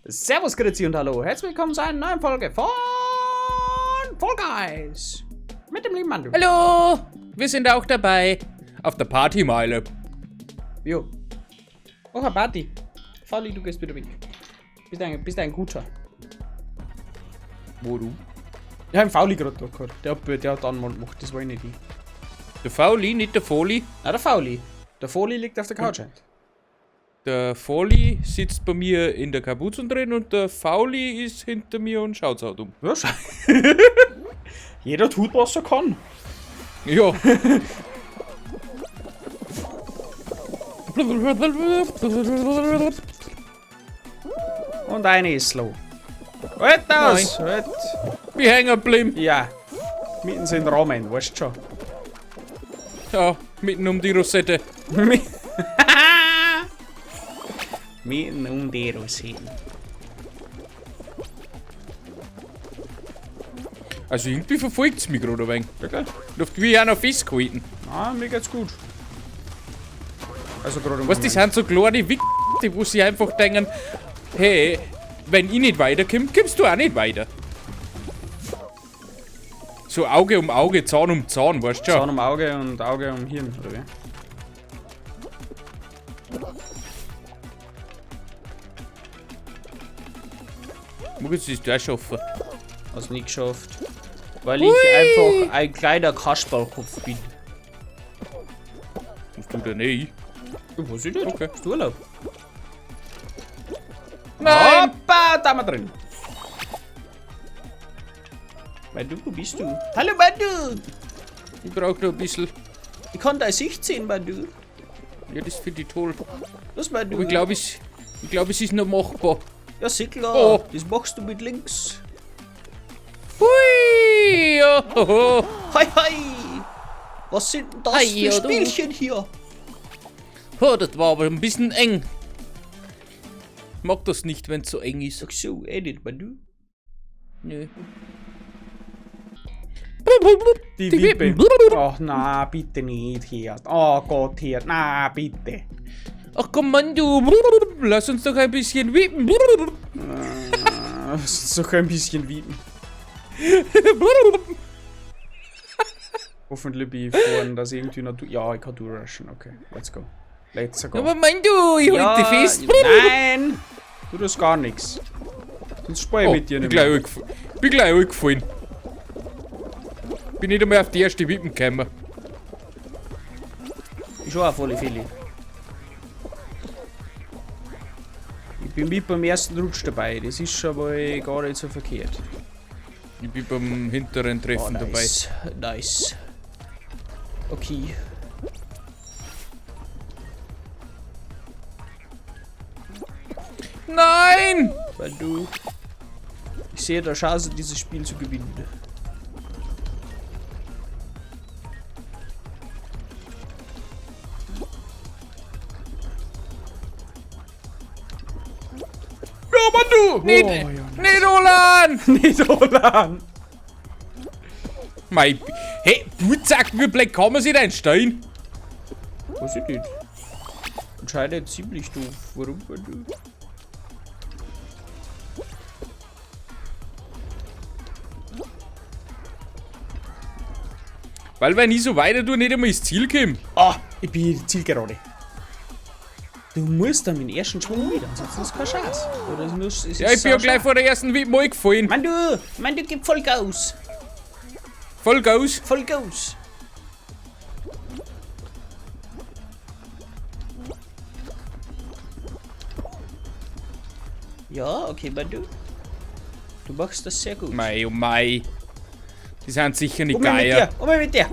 Servus, Grüezi und hallo. Herzlich willkommen zu einer neuen Folge von Fall Guys. Mit dem lieben Mandu. Hallo, wir sind auch dabei. Auf der Partymeile. Jo. Oh, Party. Fauli, du gehst wieder weg. Bist ein guter. Wo du? Ich hab einen Fauli gerade da gehabt. Der hat Anmod gemacht, das war ich nicht ich. Der Fauli, nicht der Foli. Nein, der Fauli. Der Fauli liegt auf der Couch. Der Fauli sitzt bei mir in der Kapuze drin und der Fauli ist hinter mir und schaut so dumm. Ja, jeder tut, was er kann. Ja. Und eine ist slow. Halt aus! Halt! Wir hängen geblieben. Ja. Mitten in den Rahmen, weißt du schon. Ja, mitten um die Rosette. Mitten um die Rosette. Also irgendwie verfolgt's mich gerade ein wenig. Wirklich? Luft wie ich auch noch festgehalten. Ah, mir geht's gut. Also gerade im Weißt du, das Moment. sind so kleine Wick, die wo sie einfach denken, hey, wenn ich nicht weiterkomme, kommst du auch nicht weiter. So Auge um Auge, Zahn um Zahn, weißt du schon. Zahn um Auge und Auge um Hirn, oder wie? Mag jetzt das da schaffen. Hast nicht geschafft. Weil Hui. ich einfach ein kleiner Kasperlkopf bin. Musst du denn nicht? Ja, weiß ich nicht. Okay. Hast du Urlaub? Nein! Hoppa, da mal drin. Manu, wo bist du? Hallo Manu! Ich brauch noch ein bisschen. Ich kann deine Sicht sehen, Manu. Ja, das finde ich toll. Los, Manu. Aber ich glaube, es, ich glaub, es ist noch machbar. Ja, sieh klar. Oh. Das machst du mit links. Hui! Oh, Hi, hi! Was sind denn das Hi, für ja, du. Spielchen hier? Oh, das war aber ein bisschen eng. Ich mag das nicht, wenn es so eng ist. Ach so, eh nicht, Manu. Nö. Die Die Wippe. Wippe. Ach na, bitte nicht, Herd. Oh Gott, Herd. Na, bitte. Ach komm, Mann, du. Lass uns doch ein bisschen wippen. Lass uns doch ein bisschen wippen. Hoffentlich bin ich vorn, dass ich irgendwie noch... Ja, ich kann durchrushen. Okay, let's go. Let's go. Aber Mann, du, ich halt dich fest. Nein! Du tust gar nichts. Sonst spiel ich Oh, mit dir bin nicht mehr. gleich bin gleich angefallen. Bin nicht einmal auf die erste Wippen gekommen. Ich schon auf alle Fälle. Ich bin mit beim ersten Rutsch dabei. Das ist schon mal gar nicht so verkehrt. Ich bin beim hinteren Treffen Oh, dabei. nice. Nice. Okay. Nein! Weil du. Ich sehe da Chance, dieses Spiel zu gewinnen. Ja, Mann, du! Nicht, Oh, ja, nicht Olan! Nicht Olan! Mei, hey, du sagst mir, vielleicht kann man sich da einstellen. Weiß ich nicht. Anscheinend ziemlich doof. Warum, weil du? Weil wenn ich so weiter tue, nicht einmal ins Ziel komme. Ah, ich bin Zielgerade. Du musst dann mit dem ersten Schwung wieder, ansonsten ist keine Chance. Oder es muss, es Ja, ist ich bin ja sau gleich schade. vor der ersten Wippe gefallen. Mann, du, gib Vollgas. Vollgas. Vollgas. Ja, okay, Mann, du. Du machst das sehr gut. Mei, oh mei. Die sind sicher nicht Um mit geil. dir, um mit dir.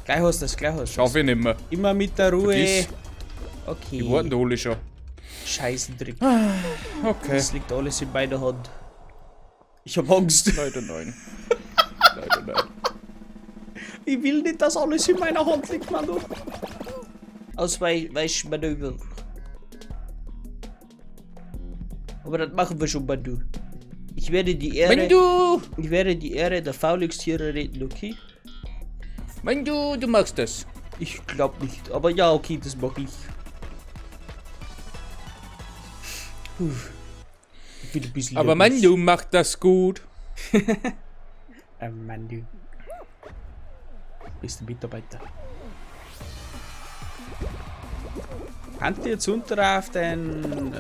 Gleich hast du das, gleich hast du das. Schaff ich nicht mehr. Immer mit der Ruhe. Vergiss. Okay. Die warten da alle schon. Scheißendreck. Okay. Das liegt alles in meiner Hand. Ich hab Angst. Leider nein. Leider nein. Ich will nicht, dass alles in meiner Hand liegt, Manu. Ausweichmanöver. Aber das machen wir schon, Manu. Ich werde die Ehre. Wenn du. Ich werde die Ehre der Faulix-Tiere retten, okay? Wenn du, du machst das. Ich glaub nicht, aber ja, okay, das mach ich. Puh. Ich bin ein bisschen Aber nervös. Manu macht das gut. Manu. Bist du Mitarbeiter. Kannst du jetzt unter auf den...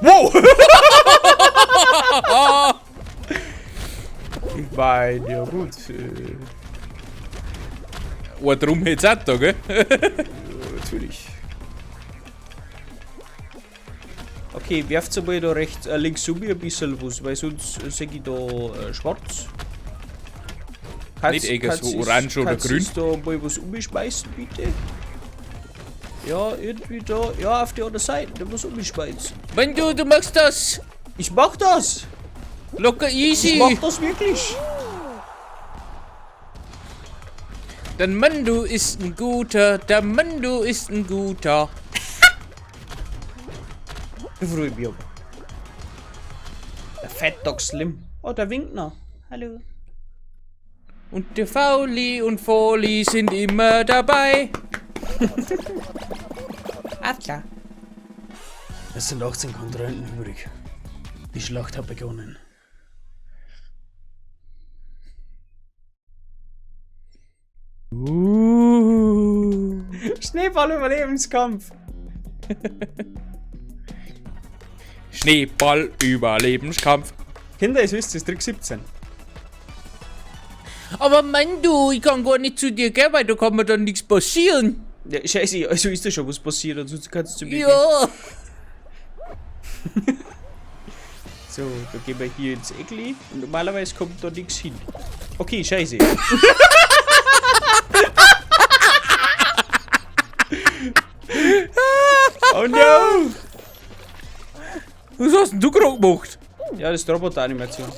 Wow! Ich meine, ja gut. Oh, drum hätt's auch da, gell? Natürlich. Okay, werft einmal da rechts, links um ein bisschen was, weil sonst sehe ich da schwarz. Nicht eher so orange oder grün. Kannst du da mal was umschmeißen, bitte? Ja, irgendwie da, ja, auf die andere Seite, da was umschmeißen. Wenn du machst das! Ich mach das! Locker easy! Ich mach das wirklich! Der Mando ist ein guter, der Mando ist ein guter. Da freu ich mich aber. Der Fat Dog Slim. Oh, der winkt noch. Hallo. Und der Fauli und Foli sind immer dabei. Alles klar. Es sind 18 Kontrahenten übrig. Die Schlacht hat begonnen. Schneeball-Überlebenskampf. Schneeball-Überlebenskampf. Kinder, ihr wisst, es ist Trick 17. Aber Mando, ich kann gar nicht zu dir gehen, weil da kann mir dann nichts passieren. Ja, scheiße, also ist da schon was passiert, ansonsten kannst du zu mir gehen. Ja. So, da gehen wir hier ins Eckli und normalerweise kommt da nichts hin. Okay, scheiße. Oh no! Was hast denn du gerade gemacht? Ja, das ist die Roboter-Animation.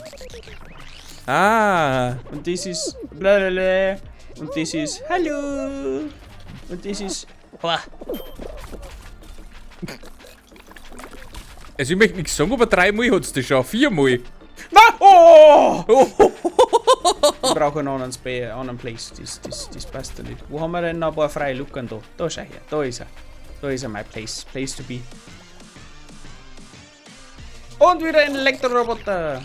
Ah. Und das ist blablabla. Und das ist Hallo. Und das ist. Hoa. Also ich möchte nichts sagen, aber 3-mal hat's das schon, 4-mal. Na, oh! Ich brauche einen anderen anderen Place. Das passt ja nicht. Wo haben wir denn noch ein paar freie Lucken da? Da schau her, da ist er. Da ist er, my place. Place to be. Und wieder ein Elektroroboter.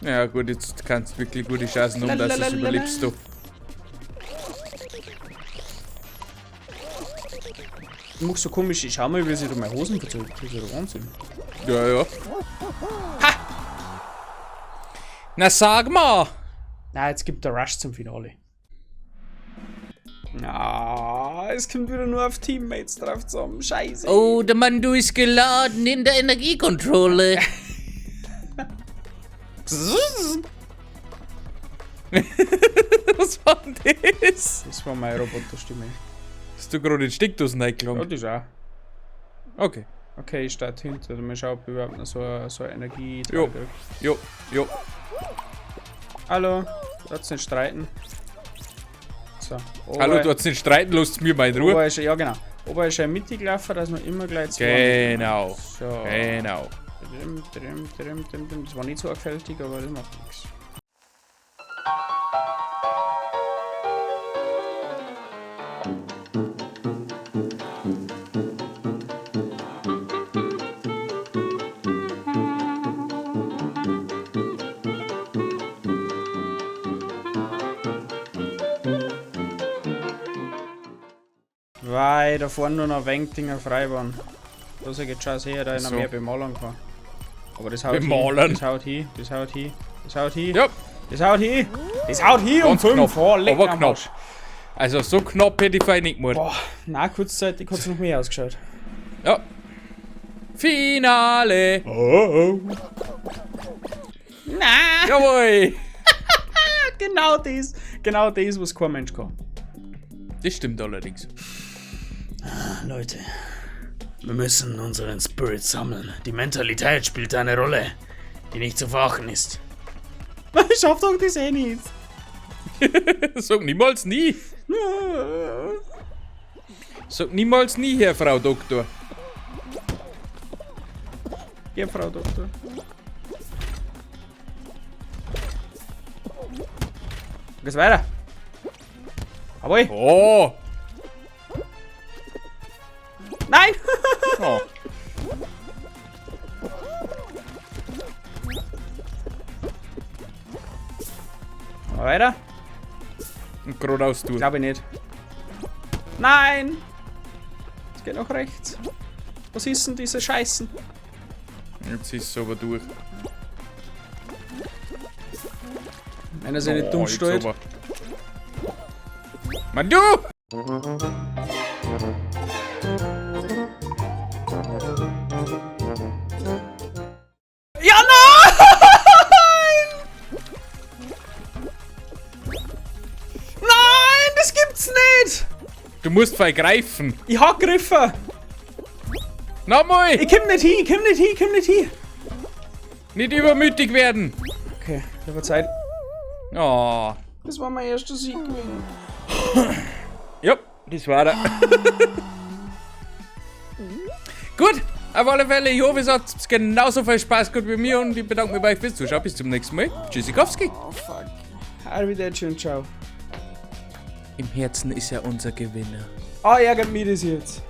Ja gut, jetzt kannst du wirklich gute Chancen haben, dass du es überlebst, du. Ich mach so komisch, ich schau mal, wie sich da meine Hosen verzogen. Das ist ja der Wahnsinn. Ja, ja. Ha! Na sag mal! Na, jetzt gibt der Rush zum Finale. Na, es kommt wieder nur auf Teammates drauf zusammen. Scheiße. Oh, der Mando ist geladen in der Energiekontrolle. Was war denn das? Das war meine Roboterstimme. Hast du gerade in Steckdosen Ja, reingelangt? das auch. Okay. Okay, ich starte hinter. Mal schauen, ob ich überhaupt noch so eine Energie Jo. dran krieg. Jo, jo. Hallo, darfst nicht streiten. So. Ober, Hallo, du hast nicht streiten, lasst mir mal in Ruhe. Ober ist, ja, genau. Ober ist ja mittig gelaufen, dass wir immer gleich zwei. Genau. So. Genau. Drim, drim, drim, drim, drim. Das war nicht so sorgfältig, aber das macht nichts. Weil da vorne nur noch Wengdinger frei waren. Da sag ich jetzt schon her, da ich noch So. mehr bemalen kann. Aber das haut Bemalen. hin, das haut hin, das haut hin, das haut hin, Ja, das haut hin, das haut hin um Ganz 5. knapp, Oh, leck aber am knapp. Arsch. Also so knapp hätte ich vorhin nicht gemacht. Boah, na kurzzeitig hat's noch mehr ausgeschaut. Ja. Finale. Oh, oh. Na, Jawohl. genau das, genau das, was kein Mensch kann. Das stimmt allerdings. Leute, wir müssen unseren Spirit sammeln. Die Mentalität spielt eine Rolle, die nicht zu verachten ist. Ich schaff doch das eh nicht. Sag niemals nie. Sag niemals nie, Herr Frau Doktor. Ja, Frau Doktor. Geht's weiter? Jawohl. Oh. Nein! Oh. Mal weiter? Und geradeaus durch. Glaube ich nicht. Nein! Es geht nach rechts. Was ist denn diese Scheißen? Jetzt ist es aber durch. Wenn er sich nicht dumm Oh, jetzt stellt. aber. Mann, du! Ja, nein! Nein, das gibt's nicht! Du musst vergreifen. Ich hab gegriffen! Nochmal! Ich komm nicht hin, ich komm nicht hin, ich komm nicht hin! Nicht übermütig werden! Okay, ich hab Zeit. Oh. Das war mein erster Sieg gewesen. Ja, das war er. Gut, auf alle Fälle, ich hoffe, es hat genauso viel Spaß gehabt wie mir und ich bedanke mich bei euch fürs Zuschauen. Bis zum nächsten Mal. Tschüssikowski. Oh fuck. Arrivederci und ciao. Im Herzen ist er unser Gewinner. Ah, ärgert mich das jetzt.